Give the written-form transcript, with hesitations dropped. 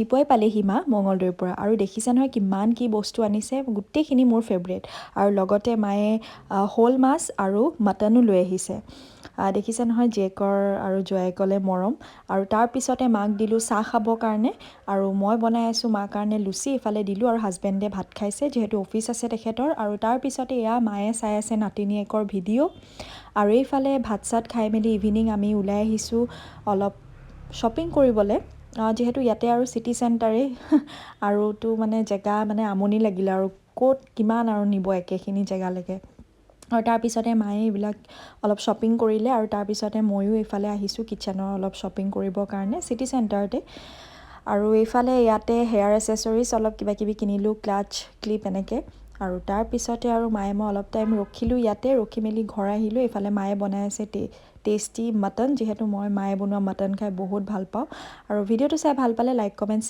ৰাতিপুৱাই পালেহি মা মঙলদৈৰ পৰা আৰু দেখিছে নহয় কিমান কি বস্তু আনিছে। গোটেইখিনি মোৰ ফেভৰেট। আৰু লগতে মায়ে শ'ল মাছ আৰু মাটনো লৈ আহিছে। দেখিছে নহয় জীয়েকৰ আৰু জোৱায়েকলে মৰম। আৰু তাৰপিছতে মাক দিলোঁ চাহ খাবৰ কাৰণে আৰু মই বনাই আছোঁ মাৰ কাৰণে লুচি। এইফালে দিলোঁ আৰু হাজবেণ্ডে ভাত খাইছে, যিহেতু অফিচ আছে তেখেতৰ। আৰু তাৰপিছতে এয়া মায়ে চাই আছে নাতিনীয়েকৰ ভিডিঅ'। আৰু এইফালে ভাত চাত খাই মেলি ইভিনিং আমি ওলাই আহিছোঁ অলপ শ্বপিং কৰিবলৈ, যিহেতু ইয়াতে আৰু চিটি চেণ্টাৰেই আৰুতো মানে জেগা মানে আমনি লাগিলে আৰু ক'ত কিমান আৰু নিব একেখিনি জেগালৈকে। আৰু তাৰপিছতে মায়ে এইবিলাক অলপ শ্বপিং কৰিলে আৰু তাৰপিছতে ময়ো এইফালে আহিছোঁ কিটচেনৰ অলপ শ্বপিং কৰিবৰ কাৰণে চিটি চেণ্টাৰতে। আৰু এইফালে ইয়াতে হেয়াৰ এচেচৰিজ অলপ কিবা কিবি কিনিলোঁ, ক্লাচ, ক্লিপ এনেকৈ। আৰু তাৰপিছতে আৰু মায়ে মই অলপ টাইম ৰখিলোঁ ইয়াতে। ৰখি মেলি ঘৰ আহিলোঁ। এইফালে মায়ে বনাই আছে টেষ্টি মটন, যিহেতু মই মায়ে বনোৱা মটন খাই বহুত ভাল পাওঁ। আৰু ভিডিঅ'টো চাই ভাল পালে লাইক, কমেণ্ট।